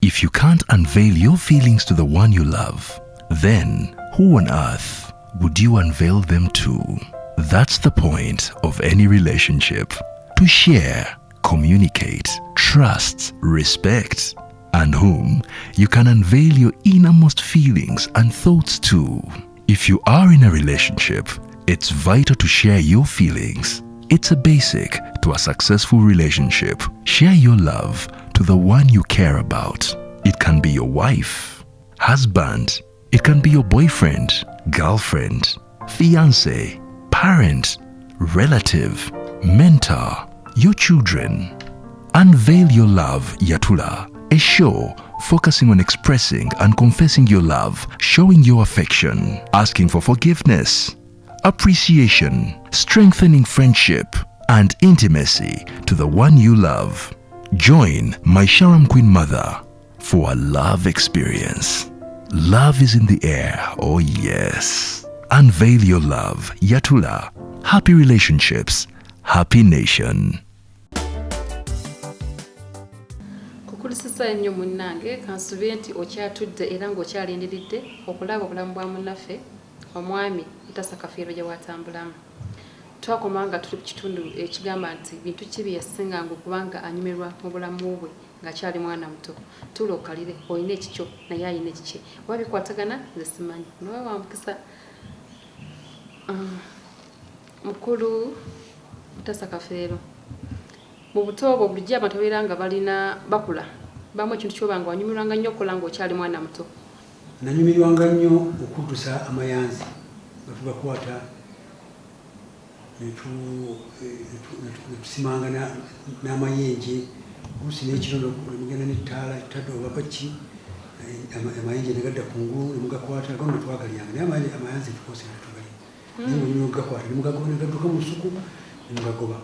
If you can't unveil your feelings to the one you love, then who on earth would you unveil them to? That's the point of any relationship. To share, communicate, trust, respect, and whom you can unveil your innermost feelings and thoughts to. If you are in a relationship, it's vital to share your feelings. It's a basic to a successful relationship. Share your love to the one you care about. It can be your wife, husband, it can be your boyfriend, girlfriend, fiance, parent, relative, mentor, your children. Unveil Your Love, Yatula, a show focusing on expressing and confessing your love, showing your affection, asking for forgiveness, appreciation, strengthening friendship, and intimacy to the one you love. Join my Sharam Queen Mother for a love experience. Love is in the air, oh yes. Unveil your love, Yatula. Happy relationships, happy nation. Kukulisisa ennyo munnange, kansubire nti okyatudde era ng'okyalindiridde okulaba obulamu bwa munnaffe omwami Mutasa Kafeero gye bwatambulamu. Twakoma nga tuli ku kitundu ekigamba nti bintu ki bye yasinganga okuba nga anyumirwa mu bulamu bwe ng'akyali mwana muto. Tuula okalire, olina ekikyo naye alina ekikye, oba bikwatagana nze simanyi. Nawe wa mukisa. Mukulu Mutasa Kafeero, mu buto bwo bulijjo abantu babeera nga balina bakula bamu ekintu kyoba nga wanyumirwanga nnyo okukola ng'okyali mwana muto. Nanyumirwanga nnyo okuddusa amayanzi nga tugakwata netusimanga n'amayenje, oluusi n'ekiro nemugenda n'ettaala ettadde oba baki, amayenje ne gadda ku ngulu ne mugakwata. Gano twagalyanga, naye amayanzi tukoose nga tetugalya, naye nga onyuma okugakwata ne mugagoba ne gadduka mu lusuku ne mugagoba.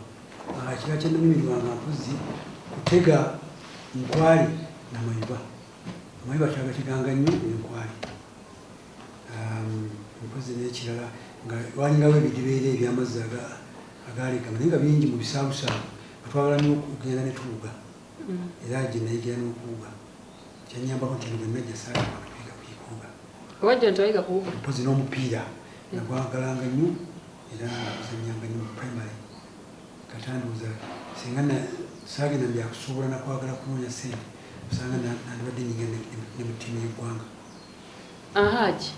Ekirala kye nanyumirwanga mpozzi kutega nkwale namayuba. Amayiba twagateganga nnyo n'enkwale. Mpozzi n'ekirala nga walingawo ebidiba era eby'amazzi agaalegama naye nga bingi mu bisaalusaalu, nga twagala nnyo okugenda ne tuwuga, era gye nayigira n'okuwuga. Kyanyambako nti bwe najja saagenda kuyiga kuwuga. Wajja nti wayiga kuwuga. Mpozzi n'omupiira nagwagalanga nnyo era naguzannyanga nnyo mu primary. Kati ndowooza singa saagenda mu byakusuubula nakwagala kunoonya ssente, osanga nandibadde nyingira ne mu ttiimu y'eggwanga. Haji,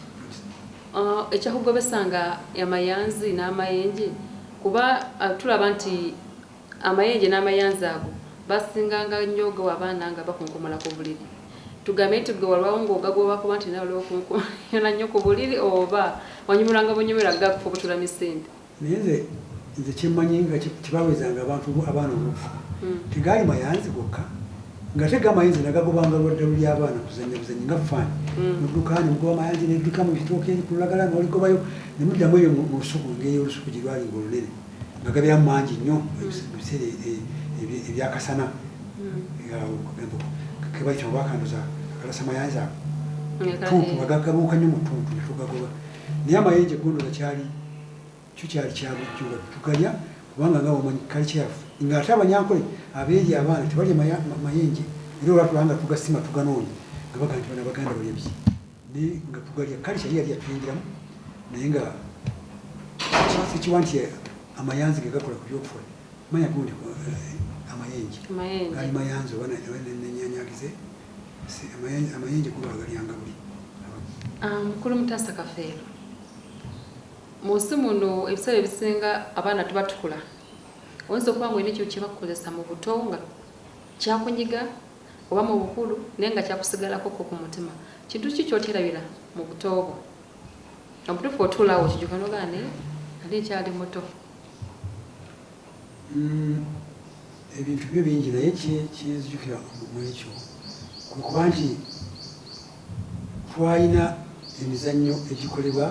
ekyakugobesanga amayanzi n'amayenje, kuba tulaba nti amayenje n'amayanzi ago basinganga nnyo gawa abaana nga bakunkumula ku buliri. Tugambe nti gwe walwawo ng'ogagoba kuba nti nawe okunkumula nnyo ku buliri, oba wanyumirwanga bunyumira gakufa misinde? Naye nze kyemmanyi nga tebawezanga abantu abaana olufu, tegaali mayanzi gokka, nga te gamayenzi nagagobanga lwadda luli abaana kuzannya buzanyi nga faani. Nodduka ne mugoba amayanzi nedduka mu bitooke eri ku lulagala n'oligobayo ne muddamu eyo mu lusuku, ng'eyo olusuku gye lwali ng'olunene nga gabeeramu mangi nnyo mu biseera ebyakasana, kebayita obakanduza akalasa mayanzi ago ttuntu nga gagabuuka nnyo mu ttuntu ne tugagoba. Naye amayenje gondoza kyali kyo kyali kya bulijjo nga tugalya, kubanga nga omanyi culture yaffe ng'ate Abanyankole abeeri abaana tebalya mayenje, era olwatulaba nga tugasima tuganoonya nga bagamba nti bano Abaganda balya biki, naye nga tugalya. Culture yali yatuyingiramu, naye nga sikiwa nti amayanzi ge gakola ku byokufa manya gundi amayenje gali mayanzi oba nenyanyagize amayenje kuba bagalyanga buli. Mukulu Mutasa Kafeero, mu nsi muno ebiseera ebisinga abaana tuba tukula, oyinza okuba nga olina ekintu kyebakukozesa mu buto nga kyakunyiga oba mu bukulu naye nga kyakusigalako ko ku mutima. Kintu ki kyoterabira mu buto bwo obutuufu otuulaawo okijuka nogaa naye nali nkyali muto? Ebintu byo bingi, naye kyenzijukira mu ekyo kwe kuba nti twalina emizannyo egikolebwa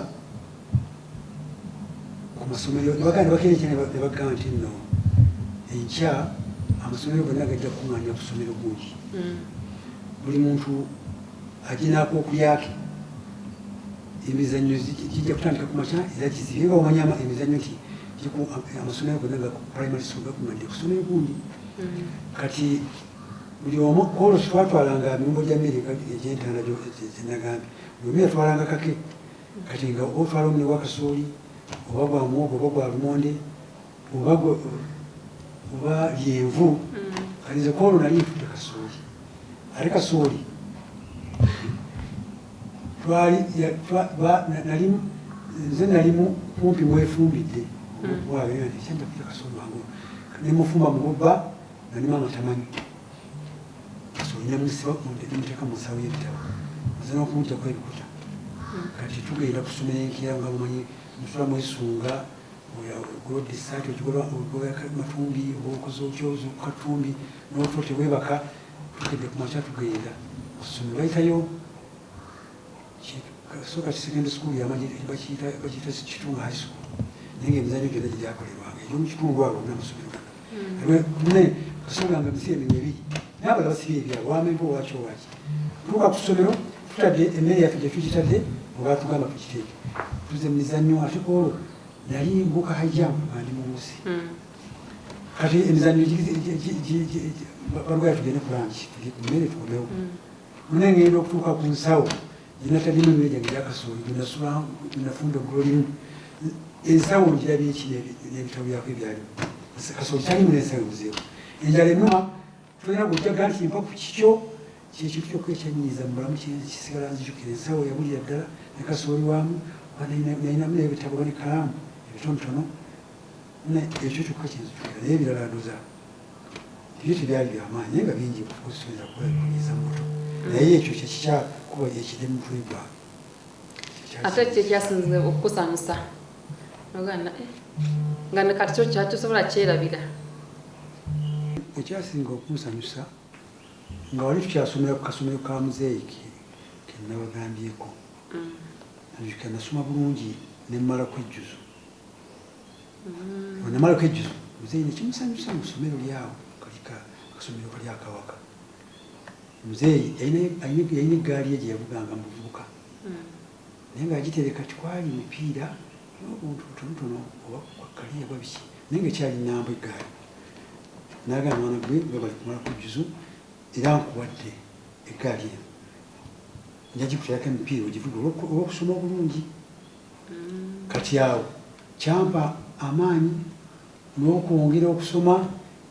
ku masomero nebaganda bakeera enkya ne bagamba nti nno enkya amasomero gonna gajja kukuŋŋaanira ku ssomero gundi, buli muntu aginaako okulyake, emizannyo gijja kutandika ku makya era gizibye. Nga omanyi emizannyo nti amasomero gonna ga primary school gakuŋŋaanidde ku ssomero gundi. Kati Buli omu kwolwo twatwalanga emiwumbo gya mmere egy'entaana gyenagambye, buli omu yatwalanga kake. Kati nga oba otwala omune gwa kasooli oba gwa muwogo oba gwa lumonde oba lyenvu. Kati nze kwolwo nali nfudde kasooli, ate kasooli twali nze nali kumpi mwefumbidde waayo nti kasooli wange nemufumba mugubba nga ne maama tamanyi. Kasooli nemusiba nemuteeka mu nsawo y'ebitabo, nze n'okumuggyako ebikuta. Kati tugenda kusomera enkeera, nga mumanyi musula mwesunga, ogolodde essaati, ogigoba matumbi oba okoze otya, ozuukuka tumbi n'otulo teweebaka. Tukedde ku makya tugenda ku ssomero, bayitayo sooka secondary school bakiyita Kitunga High School, naye nga emizannyo gyonna gyegyakolerwanga egyomukitundu awo n'amasomero gano. Ne kasooli nga misibe emimwa ebiri, n'abalala basibye ebyabwe, wamenvu owaki owaki. Tuuka ku ssomero, tutadde emmere yaffe gye tugitadde webatugamba tugiteeke, tuze mu mizannyo. Ate olwo nali mbuuka high jump nga ndi mubuusi. Kati emizannyo balugaya tugende ku lunch, tulye ku mmere tukomewo. Mune ngenda okutuuka ku nsawo gyenataddemu emmere gyange egyakasooli gyenafumba eggulo limu, ensawo ngirabye eki n'ebitabo byako ebyalimu, kasooli talimu n'ensawo ebuzeewo. Enjala ennuma, tolina gujjaga nti mpa ku kikyo. Kyekintu kyokka ekyanyiiza mu bulamu kisigala nzijukira, ensawo yabulira ddala ne kasooli waamu, nalinamu n'ebitabo oba ne kalaamu ebitonotono. Ekyo kyokka kyenzijukira, naye ebirala ndoza ebyo tebyali byamaanyi, naye nga bingi tuyinza kuba mu buto, naye ekyo kyekikyakuba ekiri mu mutwe gwange. Ate kyekyasinze okukusanyusa nogana nga nakati kyo kyatosobola kyerabira? Ekyasinga okunsanyusa nga wali tukyasomera ku kasomero ka muzeeyi kenabagambyeko, nzijukira nasoma bulungi nemmalaku ejjuzo. Namalako ejjuzo, muzeeyi nekimusanyusa mu ssomero lyawo, kasomero kali akawaka. Muzeeyi yalina eggaali ye gye yavuganga mu buvubuka, naye ng'agitereka tikwali mipiira n'obuntu butonotono oba kwakali oba biki, naye nga ekyali nambwa eggaali. N'agamba, "Mwana gwe, webale kumalako ejjuzo, era nkuwadde eggaali eno, nja gikuterako emipiira ogivuga olw'okusoma obulungi." Kati awo kyampa amaanyi n'okwongera okusoma.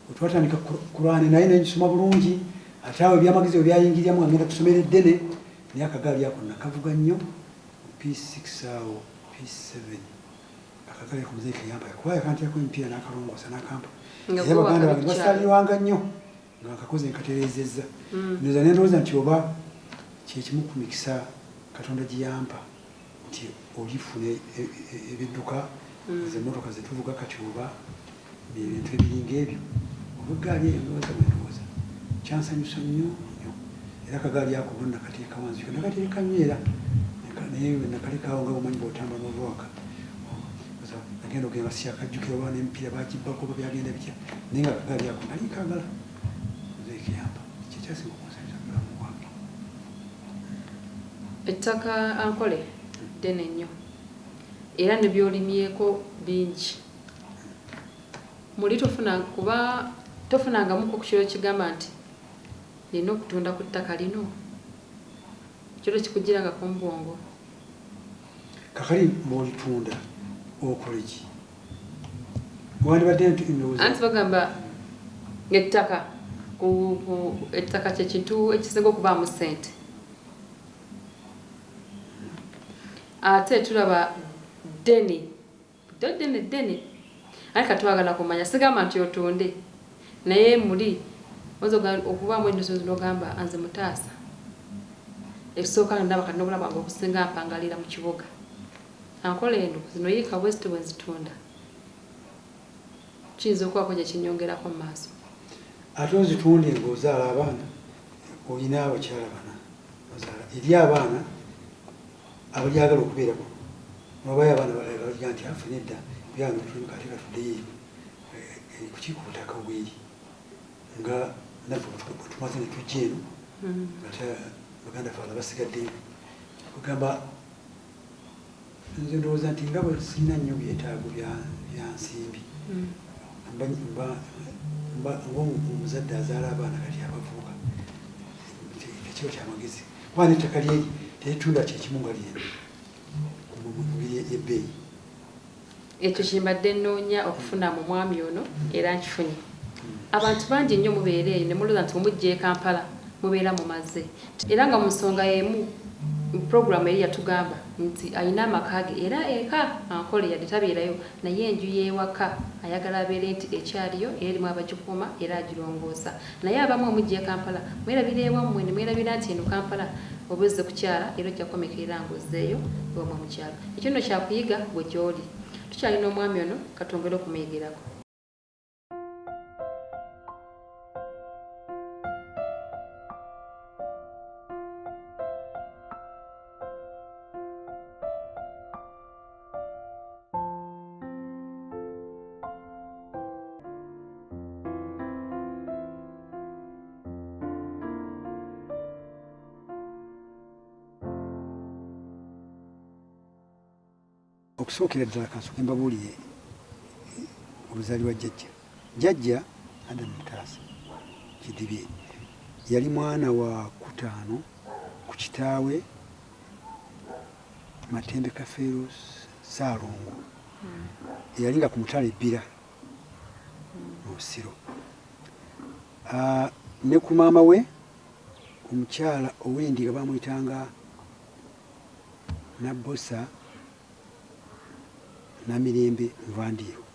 Wetwatandika Kuraani naye nengisoma bulungi. Ate awo ebyamagezi bwe byayingiriramu nga ngenda kusomera eddene, naye akagaali ako nakavuga nnyo P6 awo P7. Akagaali ako muzeeyi keyampa kuba yakanterako emipiira n'akalongoosa n'akampa, era baganda bange basalirwanga nnyo nga nkakoze nkatereezezza. Ndowooza nendowooza nti oba kyekimu ku mikisa Katonda gye yampa nti olifuna ebidduka, ezo emmotoka zetuvuga kati, oba ebintu ebiringa ebyo, oba eggaali eyo. Ndowooza bwe ndowooza kyansanyusa nnyo nnyo, era akagaali ako bo nakateeka wansi, nakateeka nnyo, era naye nakalekaawo nga bumanyi bw'otambula n'ova waka, nagenda ogenda sikyakajjukira oba n'emipiira bagibbako oba byagenda bitya, naye nga akagaali ako nali kaagala, nze keyamba kyekyasinga okunsanyusa mu bulamu bwange. Ettaka Ankole ddene nnyo era ne byolimyeko bingi. Muli tofuna kuba tofunangamuko ku kiro kigamba nti nina okutunda ku ttaka lino? Kiro kikugirangako mu bwongo? Kakali bw'olitunda okole ki? Wandibadde nti ndowooza Anti bagamba ettaka ettaka kyekintu ekisinga okubaamu ssente, ate tulaba ddene ddene ddene. Ate katwagala kumanya, sigamba nti otunde, naye muli oyinza okubaamu ennusu nogamba, "Anze Mutaasa, ekisooka ndaba kati n'obulamu bwange obusinga mpangalira mu kibuga Ankola eno, zino yiika bweziti bwe nzitunda, kiyinza okubaako gye kinyongerako mu maaso." Ate ozitunde ng'ozaala abaana, olina abakyala bana, ozaala eri abaana abalyagala okubeera kuno, nobayo abaana balala baliga nti afe nedda, byano tulimu kati katuddeyo eri kuki ku butaka obweri nga naffe bwe tumaze ne tujja eno, ate baganda ffe abalala basigaddeyo. Kugamba nze ndowooza nti nga bwe sirina nnyo byetaago bya nsimbi, mba ng'omuzadde azaala abaana kati abavubuka. Kiba kyamagezi kuba n'ettaka lyeri teritunda kyekimu nga lyeno mu ngeri y'ebbeeyi. Ekyo kyembadde nnoonya okufuna mu mwami ono era nkifunye. Abantu bangi nnyo mubeera eyo ne mulowooza nti bwe mujja e Kampala mubeera mumaze. Era nga mu nsonga y'emu mu pulogulaamu eri yatugamba nti alina amaka ge era eka Ankole yadde tabeerayo naye enju y'ewaka ayagala abeere nti ekyaliyo era erimu abagikuuma era agirongoosa. Naye abamu bwe mujja e Kampala mwerabira ewammwe ne mwerabira nti eno Kampala oba ozze kukyala era ojja kukomekerera ng'ozzeeyo ewammwe mu kyalo. Ekyo nno kya kuyiga ggwe gy'oli. Tukyalina omwami ono ka twongere okumuyigirako. Okusookera ddala kansooke mbabuulire obuzaali bwa jjajja. Jjajja Adam Mutaasa Kidibye yali mwana wa kutaano ku kitaawe Matembe Kafeero Ssaalongo eyali nga ku mutala e Bbira mu Busiro. Ne ku maama we omukyala ow'endiga bamuyitanga Nabbosa Namirembe Nvandiirwa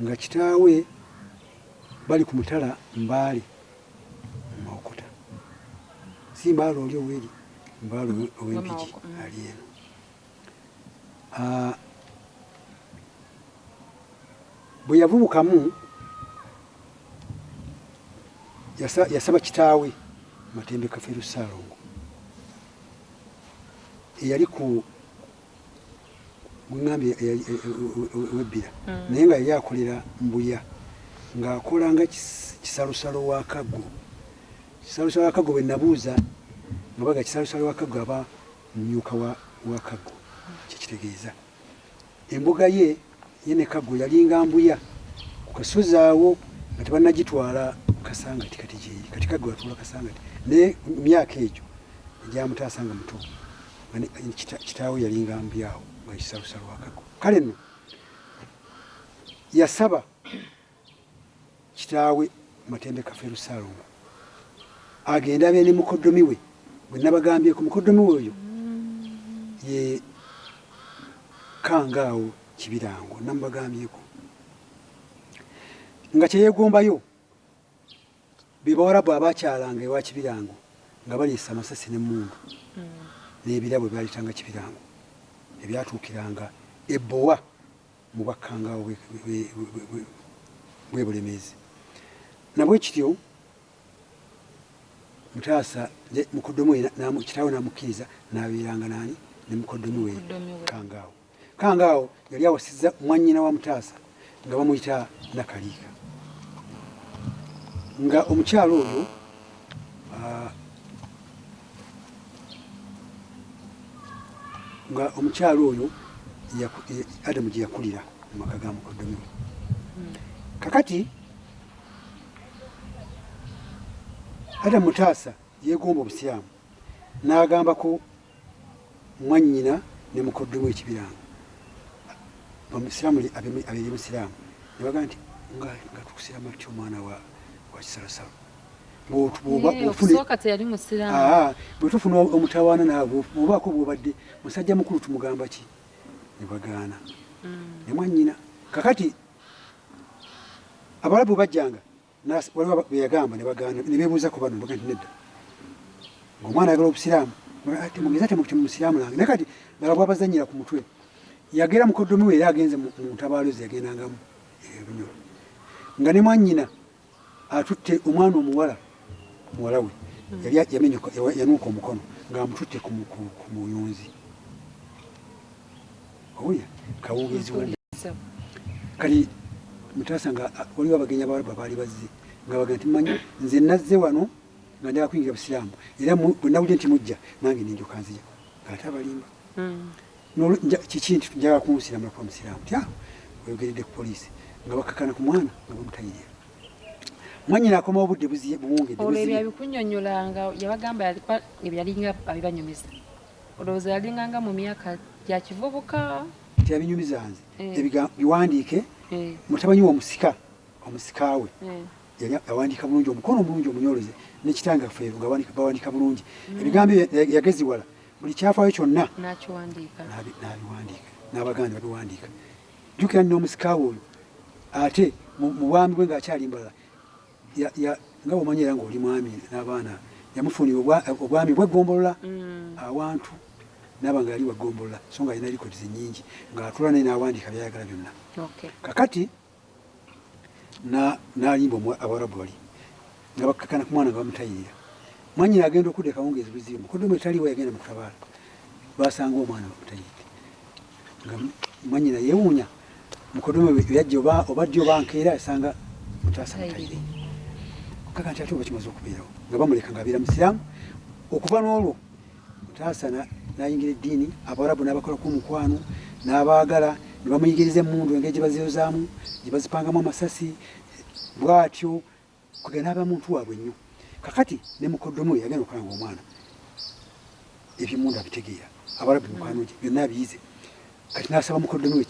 nga kitaawe bali ku mutala Mbaale mu Mawokota. Si Mbaale oli ow'eri, Mbaale ow'e Mpigi ali eno. Bwe yavubukamu yasaba kitaawe Matembe Kafeero Ssaalongo eyali ku gweŋŋambye ow'ebbira naye nga yali akolera Mbuya ng'akola nga kisalosalo wa Kaggo. Kisalosalo wa Kaggo bwe nabuuza nga baga kisalosalo wa Kaggo aba mumyuka wa Kaggo kyekitegeeza. Embuga ye ye ne Kaggo yalinga Mbuya ku kasozi awo nga tebannagitwala Kasangati kati gyeri. Kati Kaggo atuula Kasangati naye mu myaka egyo egyamutaasa nga muto nga kitaawe yalinga Mbuya awo nga kisalosalo wa Kaggo. Kale nno yasaba kitaawe Matembe Kafeero Ssaalongo agende abeere ne mukoddomi we gwe nabagambyeko. Mukoddomi we oyo ye Kangaawo Kibirango, namubagambyeko nga kye yeegombayo be Bawarabu abaakyalanga ewa Kibirango nga baleese amasasi n'emmundu n'ebirabo ebyaleetanga Kibirango ebyatuukiranga e Bbowa mu Bwakkangaawo bw'e Bulemeezi. Nabwekityo Mutaasa mukoddomi we kitaawe n'amukkiriza n'abeeranga naani ne mukoddomi we Kangaawo. Kangaawo yali awasizza mwannyina wa Mutaasa nga bamuyita Nakaliika nga omukyalo oyo nga omukyalo oyo Adamu gye yakulira mu maka ga mukoddomi we. Kakati Adamu Mutaasa yeegomba obusiraamu n'agambako mwannyina ne mukoddomi we Ekibiranga omusiraamu abeere musiraamu ne bagamba nti nga tukusiraamu tutya omwana wa kisalosalo bwe tufuna omutawaana naawe bw'obaako bw'obadde musajja mukulu tumugamba ki ne bagaana ne mwannyina. Kakati Abalabu bajjanga waliwo be yagamba ne bagaana ne beebuuza ku bano baga nti nedda ng'omwana ayagala obusiraamu mugeza temumusiraamu nange naye kati laba bwabazannyira ku mutwe yagera mukoddomi we era agenze mu ntabaalo ze yagendangamu ebunyoro nga ne mwannyina atutte omwana omuwala muwala we yali yamenyuka yanuuka omukono ng'amututte ku muyunzi owulira kawungeezi wa kati Mutaasa nga waliwo abagenyi abawalabu abaali bazze nga baga nti manyi nze nazze wano nga njagala kuyingira busiraamu era bwe nawulidde nti mujja nange nenjoka nzija ng'ate abalimba kiki nti njagala kunsiramula kuba musiraamu tya oyogeredde ku poliisi nga bakakana ku mwana nga bamutayirira. Mwanyina akoma obudde buziye buwungedde. Olwo ebyo abikunyonyolanga yabagamba yalinga abibanyumiza. Olowooza yalinganga mu myaka gya kivubuka? Teyabinyumiza nze. Eh. Biwandiike eh. Mutabani we omusika omusika we eh. Yali awandiika bulungi, omukono omulungi omunyoleze, ne kitange Kafeero nga bawandiika bulungi. Ebigambo yageziwala buli kyafaayo kyonna n'akiwandiika, n'abiwandiika, n'Abaganda babiwandiika. Jjukira nno omusika we oyo ate mu bwami bwe ng'akyali mbalala, nga bw'omanyi era ng'oli mwami n'abaana, yamufunira obwami bw'eggombolola awantu n'aba nga yali wa ggombolola, so nga alina records nnyingi ng'atula naye n'awandiika by'ayagala byonna. Kakati n'alimba Abawarabu bali nga bakkakana ku mwana nga bamutayirira. Mwannyina agenda okudda akawungeezi buzibu, mukoddomi taliiwo, yagenda mu kutabaala, basanga omwana bamutayiridde nga mwannyina yeewuunya. Mukoddomi we yajja oba ddi oba nkeera, yasanga Mutaasa mutayire. Kaka nti ate oba kimaze okubeerawo nga bamuleka ng'abeera Musiraamu. Okuva n'olwo Mutaasa n'ayingira eddiini, Abawarabu n'abakolako omukwano n'abaagala, ne bamuyigiriza emmundu engeri gye baziyozaamu, gye bazipangamu amasasi, bw'atyo kwega n'aba muntu waabwe nnyo. Kakati ne mukoddomi we yagenda okulaba ng'omwana eby'emmundu abitegeera, Abawarabu mikwano gye byonna abiyize. Kati n'asaba mukoddomi we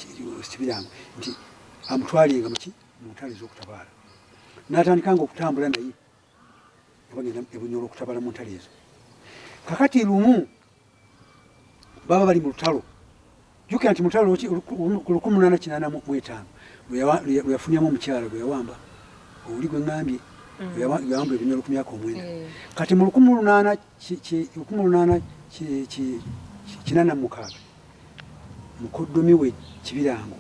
Kibirango nti amutwalenga muki mu ntalo ez'okutabaala, n'atandika nga okutambula naye nga bagenda e Bunyoro okutabala mu ntalo ezo. Kakati lumu baba bali mu lutalo, jjukira nti mu lutalo 1885 lwe yafunyamu omukyala gwe yawamba oli gwe ŋŋambye, yawamba e Bunyoro ku myaka 9. Kati mu 1886 mukoddomi we Kibirango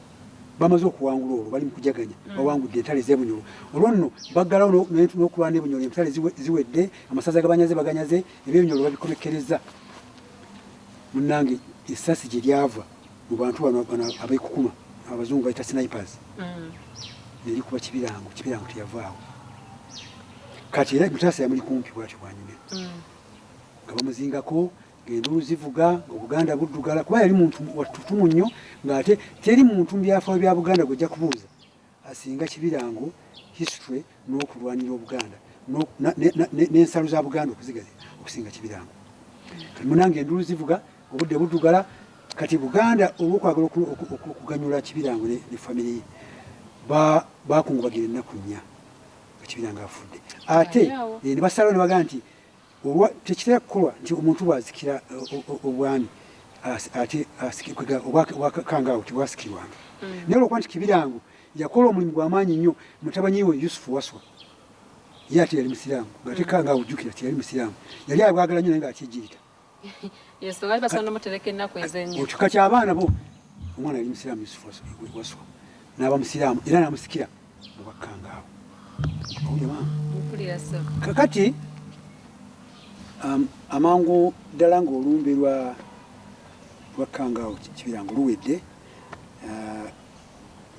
bamaze okuwangula, olwo bali mu kujaganya, bawangudde entalo ez'eBunyoro. Olwo nno baggalawo n'okulwana eBunyoro, entalo ziwedde, amasaza gabanyaze baganyaze, eby'eBunyoro babikomekkereza. Munnange, essasi gye lyava mu bantu bano abeekukuma, abazungu bayita snipers, ne likuba Kibirango. Kibirango teyavaawo. Kati era Mutaasa yamuli kumpi bwatyo bwanyumya nga bamuzingako, ng'enduulu zivuga, ng'Obuganda buddugala, kuba yali muntu wattutumu nnyo, ng'ate teri muntu mu byafaayo bya Buganda gw'ojja kubuuza asinga Kibirango history n'okulwanira Obuganda n'ensalo za Buganda okuzigazi okusinga Kibirango. Kati munange enduulu zivuga, obudde buddugala. Kati Buganda olw'okwagala okuganyula Kibirango ne famire ye, bakungubagira ennaku 4 nga Kibirango afudde, ate ne basalawo ne bagamba nti olwa tekitera kukolwa nti omuntu bw'azikira obwami ate obwakangaawo tebwasikirwanga. Naye olwokuba nti Kibirango yakola omulimu gw'amaanyi nnyo, mutabani we Yusufu Waswa ye ate yali musiraamu, ng'ate Kangaawo jjukira teyali musiraamu, yali abwagala nnyo naye ng'akyejjirita. Otyo kati abaana bo omwana yali musiraamu, Yusufu Waswa n'aba musiraamu era n'amusikira mu bwakkangaawo. Kakati amangu ddala ng'olumbe lwa Kkangaawo Kibirango luwedde,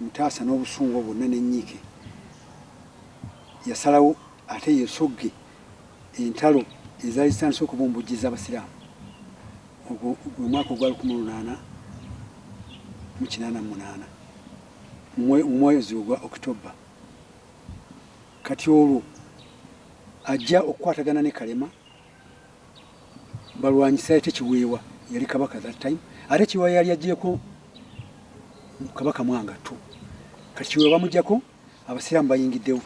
Mutaasa n'obusungu bwonna n'ennyiike yasalawo ate yesogge entalo ezaali zitandise okubumbujjiza Abasiraamu. Ogwo gwe mwaka ogwa 1888 mu mwezi ogwa October. Kati olwo ajja okukwatagana ne Kalema balwanyisa ate Kiweewa yali kabaka that time, ate Kiweewa yali agyeko Kabaka Mwanga tu. Kati Kiweewa bamuggyako, Abasiraamu bayingiddewo,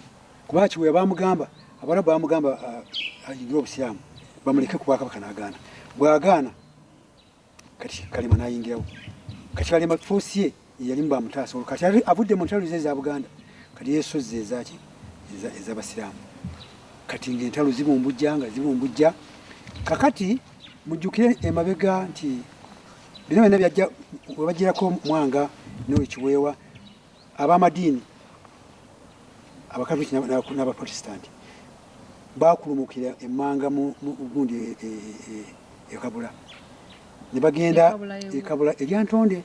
kuba Kiweewa bamugamba, Abarabu bamugamba ayingire Obusiraamu bamuleke ku bwakabaka, n'agaana. Bw'agaana kati Kalema n'ayingirawo. Kati Kalema force ye yalimu bamutaasa. Olwo kati avudde mu ntalo ze eza Buganda, kati yesozze ezaki ez'Abasiraamu. Kati ng'entalo zibumbujja nga zibumbujja. Kakati mujjukire emabega nti bino byonna byajja webagirako Mwanga n'oyo Kiweewa, ab'amadiini Abakatoliki n'Abaprotestanti bakulumukira emmanga mu gundi e Kabula, ne bagenda e Kabula erya Ntonde,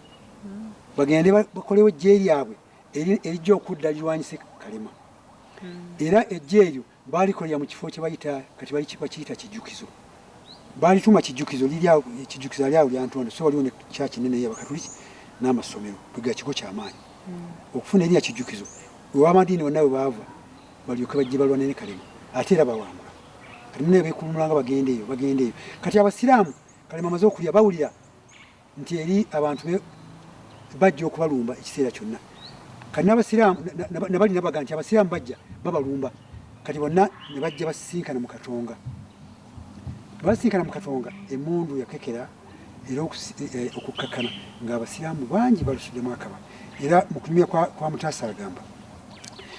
bagende bakolewo ejje lyabwe erijja okudda lirwanyise Kalema. Era ejje eryo baalikolera mu kifo kye bayita kati bakiyita Kijjukizo, baalituuma Kijjukizo, liri awo Kijjukizo ali awo Lyantonde. So waliwo ne kyaki nene ey'Abakatoliki n'amasomero, bwega kigo kyamaanyi okufuna erinnya Kijjukizo. Ew'amadiini wonna we baava. Balyoke bajje balwane ne Kalema, ate era bawangula. Kati mune beekulumula nga bagenda eyo, bagenda eyo. Kati abasiraamu Kalema amaze okulya, bawulira nti eri abantu bajja okubalumba ekiseera kyonna. Kati n'abasiraamu nabali nabaga nti abasiraamu bajja babalumba. Kati bonna ne bajja basisinkana mu Katonga. Basisinkana mu Katonga, emmundu yakekera era okukkakkana ng'abasiraamu bangi balusuddemu akaba. Era mu kunyumya kwa Mutaasa agamba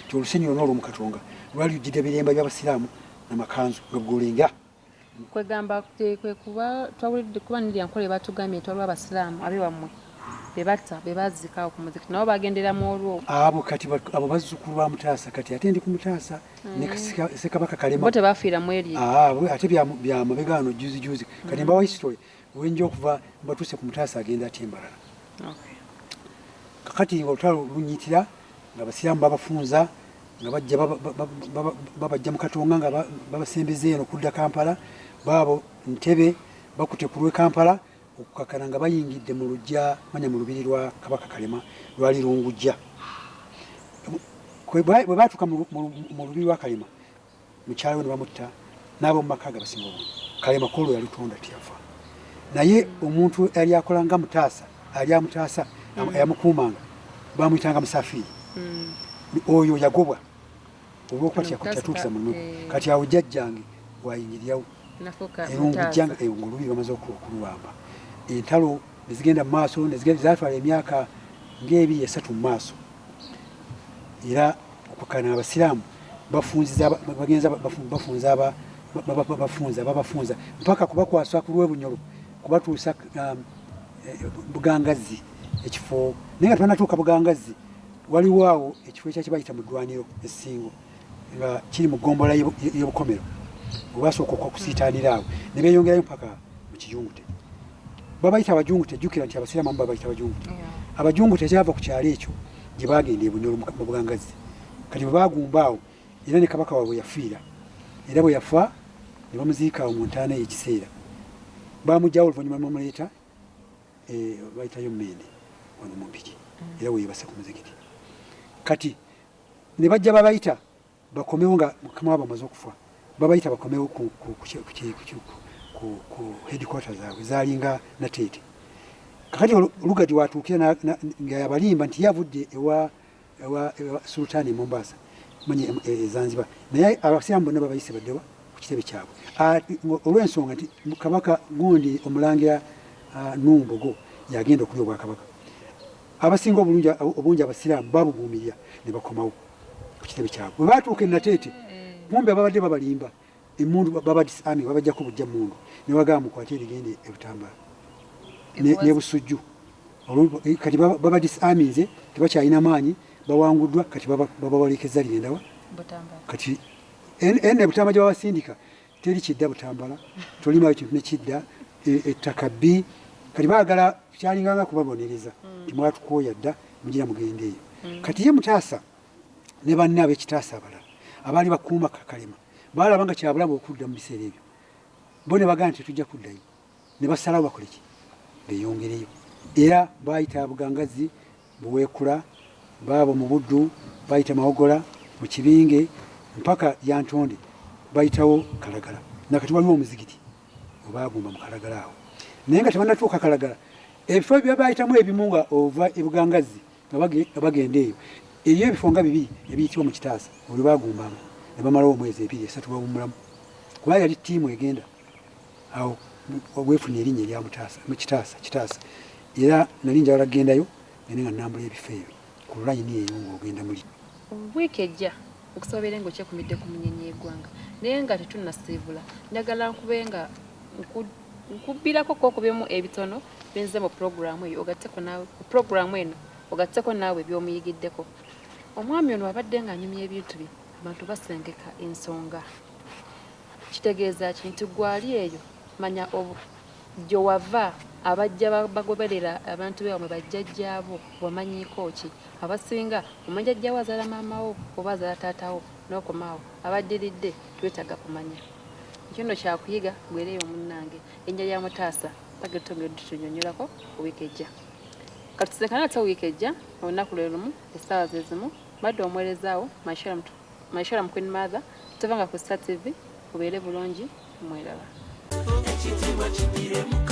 nti olusenyi lwonna olw'omu Katonga lwali lujjudde biremba by'abasiraamu na makanzu nga bw'olenga. Kwegamba kwe kuba twawulidde kuba nirya nkola ebatugambye nti waliwo abasiraamu abewammwe be batta be baziika awo ku muzikiti, nabo bagendera mu olwo. Abo kati abo bazzukulu ba Mutaasa, kati ate ndi ku Mutaasa ne Ssekabaka Kalema. Bo tebafiira mu eryo. Ate bya mabega wano juzi juzi. Kati mbawa history wenja okuva mbatuuse ku Mutaasa agenda atya embalala. Kakati nga olutalo lunyitira nga abasiraamu babafunza nga bajja babajja mu Katonga nga babasembeza eno kudda Kampala, baabo Ntebe bakute ku lw'e Kampala okukakana nga bayingidde mu luggya manya mu lubiri lwa Kabaka Kalema lwali Lungujja. Bwe baatuuka mu lubiri lwa Kalema, mukyala we ne bamutta n'ab'omu maka ge abasinga obungi. Kalema ku olwo yalutonda teyafa, naye omuntu eyali akola nga Mutaasa ali amutaasa eyamukuumanga bamuyitanga Musafiiri. Oyo yagobwa olw'okuba teyatuukiriza mulimu gwe. Kati awo jjajjange wayingirirawo Erungujja nga olubiri bamaze okuluwamba. Entalo ne zigenda mu maaso, zatwala emyaka ng'ebiri esatu mu maaso. Era okukkana abasiraamu bafunziza bagenza bafunza bafunza babafunza mpaka kubakwasa ku lw'Ebunyolo kubatuusa Bugangazzi ekifo. Naye nga tebanatuuka Bugangazzi, waliwo awo ekifo ekya kibayita mu ddwaniro e Ssingo nga kiri mu ggombolola y'Obukomero, bwe basooka okusiitaanira awo ne beeyongerayo mpaka mu Kijungute. Babayita Abajungute, jjukira nti abasiraamu abamu babayita Abajungute. Abajungute kyava ku kyalo ekyo gye bagenda e Bunyolo mu Bugangazzi. Kati bwe bagumba awo era ne kabaka waabwe yafiira, era bwe yafa ne bamuziika awo mu ntaana eyo. Ekiseera bamuggyawo oluvannyuma ne bamuleeta bayitayo Mmende wano mu Mpigi, era weeyebase ku muzikiti. Kati ne bajja babayita bakomewo nga mukama waabwe amaze okufa, babayita bakomewo ku headquarter zaabwe zalinga Nateete. Kakati Olugadi watuukira nga yabalimba nti yavudde ewa sultaani e Mombasa, manye e Zanzibar, naye abasiraamu bonna babayise baddewa ku kitebe kyabwe olw'ensonga nti kabaka gundi omulangira Numbogo yagenda okulya obwakabaka. Abasinga obulungi obungi abasiraamu babuguumirira ne bakomawo ku kitebe kyabwe. Bwe batuuka e Nateete, kumbe ababadde babalimba emundu baba disarming, babajjako bujja mundu ne bagamba mukwate erigende e Butambala ne Busujju. Kati baba disarminze, tebakyalina maanyi, bawanguddwa. Kati babawalekeza ligendawa kati ene Butambala gye babasindika teri kidda Butambala, tolimayo kintu nekidda ettaka bbi. Kati baagala kyalinganga kubabonereza nti mwatukooya dda, mugira mugende eyo. Kati ye Mutaasa ne banne ab'ekitaasa abalala abaali bakuuma Kakalema baalaba nga kyabulabe okudda mu biseera ebyo. Bo ne bagamba nti tetujja kuddayo, ne basalawo bakole ki? Beeyongereyo. Era baayita Bugangazi, Buweekula, baabo mu Buddu, bayita Mawogola, mu Kibinge, mpaka Lyantonde, bayitawo Kalagala. Nakati waliwo omuzigiti webagumba mu Kalagala awo. Naye nga tebanatuuka Kalagala, ebifo byebayitamu ebimu nga ova e Bugangazzi nga bagenda eyo, eriyo ebifo nga bibiri ebiyitibwa mu Kitaasa olwe bagumbanga ne bamalawo omwezi ebiri esatu bawummulamu, kuba yali ttiimu egenda awo weefuna erinnya erya Mutaasa mu Kitaasa Kitaasa. Era nali njagala kugendayo ngende nga nambula ebifo ebyo ku layini eyo ng'ogenda muli. Wiiki ejja okusaba obeere nga okyekumidde ku munyenye y'eggwanga, naye nga tetunnasiibula njagala nkube nga nkubbirako ko kubimu ebitono byenzize mu pulogulaamu eyo, ogatteko naawe ku pulogulaamu eno, ogatteko naawe by'omuyigiddeko. Omwami ono abadde ng'anyumya ebintu bye, abantu basengeka ensonga. Kitegeeza ki nti gwali eyo manya gye wava, abajja bagoberera abantu beewamwe bajjajjaabo wamanyiiko ki? Abasinga omanyi jjajjaawo azaala maama wo oba azaala taata wo n'okoma awo. Abaddiridde twetaaga kumanya. Ekyo nno kyakuyiga gwereeyo munnange. Erinnya lya Mutaasa bagenda tutunyonnyolako wiiki ejja. Katusinkane ate wiiki ejja olunaku lwe lumu essaawa ze zimu. Mbadde omuweereza wo Mashera. Maisha Queen Mother, tovanga ku Star TV, obeere bulungi, mweraba. Ekitiibwa kidiremu.